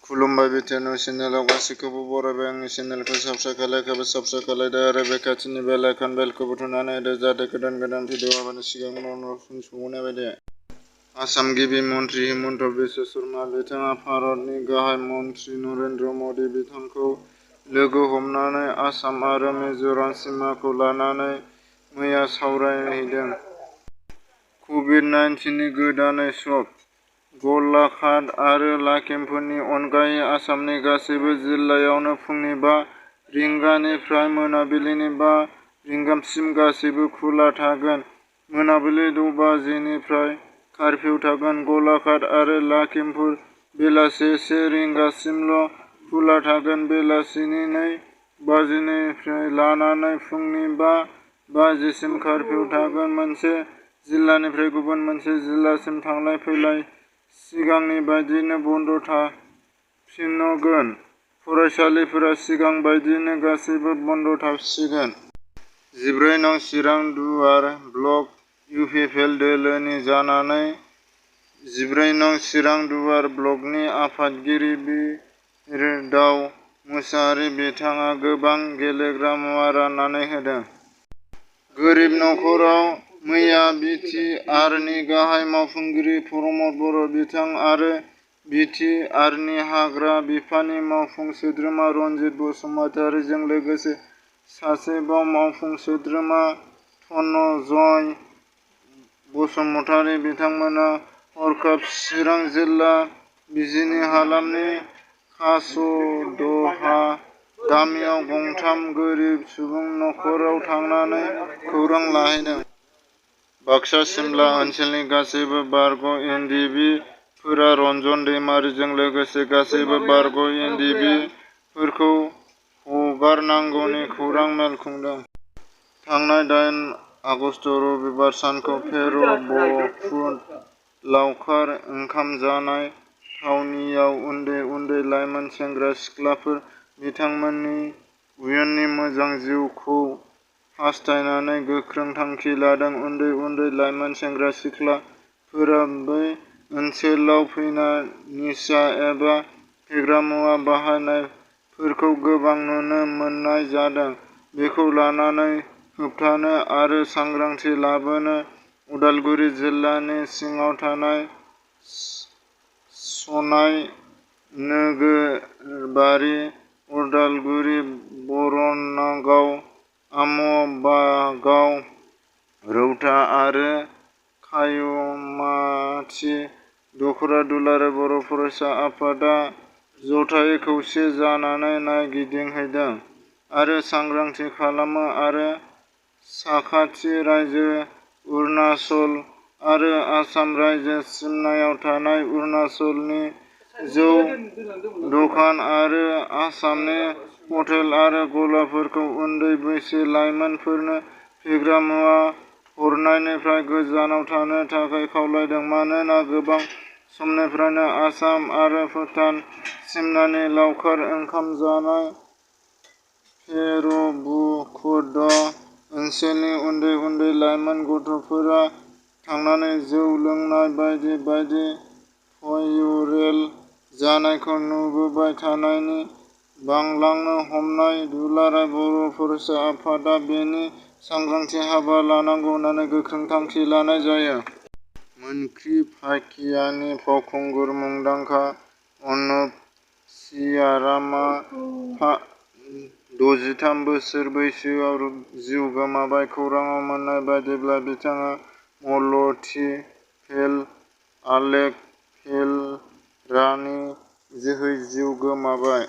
खुलुमबाय बिटिएन चेनेलाव गासैखौबो बरायबाय। आंनि चेनेलखौ साबस्क्राइब खालायाखैबा साबस्क्राइब खालायदो आरो बे खाथिनि बेल आइकन बेलखौबो थुनानै होदो जाहाथे गोदान भिडिअ हगारनायनि सिगां नटिफिकेसन सौहैनाय बायदि। आसाम गिबि मन्त्रि हिमन्त बिश्व शर्मा बिथाङा भारतनि गाहाय मन्त्रि नरेन्द्र मदि बिथांखौ लोगो हमनानै आसाम आरो मिज'राम सिमाखौ लानानै मैया सावरायहैदों। कभिड-19 गोदानै शक गलाघाट आरो लखिमपुरनि अनगायै आसामनि गासैबो जिल्लायावनो फुंनि 5 रिंगानिफ्राय मोनाबिलिनि 5 रिंगासिम गासैबो खुला थागोन। मोनाबिलि 6 बाजिनिफ्राय कारफिउ थागोन। गलाघाट आरो लखिमपुर बेलासि 1 रिंगासिमल' खुला थागोन। बेलासिनि 2 बाजिनिफ्राय लानानै फुंनि 5 बाजिसिम कारफिउ थागोन। मोनसे जिल्लानिफ्राय गुबुन मोनसे जिल्लासिम थांलाय फैलाय सिगांनि बायदियैनो बन्द थाफिनगोन। फरायसालिफोरा सिगां बायदियैनो गासैबो बन्द थासिगोन। 14 नं चिरां दुवार ब्लक इउपिपिएल दोलोनि जानानै 14 नं चिरां दुवार ब्लकनि आफादगिरि बिरदाव मुसाहारि बिथाङा गोबां गेलेग्रा मुवा राननानै होदों। गोरिब नखराव मैया बि टि आरनि गाहाय मावफुंगिरि प्रमद बर' बिथां आरो बि टि आरनि हाग्रा बिफाननि मावफुं सोद्रोमा रनजित बसुमतारिजों लोगोसे सासेबाव मावफुं सोद्रोमा धनन्जय बसुमतारि बिथांमोना हरखाब चिरां जिल्ला बिजिनि हालामनि खासदहा गामियाव गंथाम गोरिब सुबुं नखराव थांनानै खौरां लाहैदों। बाक्सा सिमला ओनसोलनि गासैबो बारग' एन डि बि फोरा रन्जन दैमारिजों लोगोसे गासैबो बारग' एन डि बि फोरखौ हगारनांगौनि खौरां मेल खुंदों। थांनाय 8 आगस्ट रबिबार सानखौ फेर बफुद लावखार ओंखाम जानाय थावनियाव उन्दै उन्दै लाइमोन सेंग्रा सिख्लाफोर बिथांमोननि इयुननि मोजां जिउखौ हास्थायनानै गोख्रों थांखि लादों। उन्दै उन्दै लाइमोन सेंग्रा सिख्लाफोरा बै ओनसोलाव फैना निसा एबा फेग्रा मुवा बाहायनायफोरखौ गोबां नुनो मोननाय जादों। बेखौ लानानै होबथानो आरो सांग्रांथि लाबोनो उदालगुरि जिल्लानि सिङाव थानाय सनाय नोगोरबारि उदालगुरि बरनगाव आमबागाव रौता आरो खायमाथि दख'रा दुलाराय बर' फरायसा आफादा जथायै खौसे जानानै नायगिदिंहैदों आरो सांग्रांथि खालामो आरो साखाथि रायजो अरुणाचल आरो आसाम रायजो सिमनायाव थानाय अरुणाचलनि जौ दखान आरो आसामनि हटेल आरो गलाफोरखौ उन्दै बैसो लाइमोनफोरनो फेग्रा मुवा हरनायनिफ्राय गोजानाव थानो थाखाय खावलायदों। मानोना गोबां समनिफ्रायनो आसाम आरो भुटान सिमनानि लावखार ओंखाम जानाय फेरबुखुद ओनसोलनि उन्दै उन्दै लाइमोन गथ'फोरा थांनानै जौ लोंनाय बायदि बायदि भाइरेल जानायखौ नुबोबाय थानायनि बांलांनो हमनाय दुलाराय बर' फरायसा आफादा बेनि सांग्रांथि हाबा लानांगौ होननानै गोख्रों थांखि लानाय जायो। मोनख्रि फाकियानि फावखुंगुर मुंदांखा अनुप सियारामआ 63 बोसोर बैसोआव जिउ गोमाबाय। खौराङाव मोन्नाय बायदिब्ला बिथाङा मलती भेल आलेक भेलरानि जोहै जिउ गोमाबाय।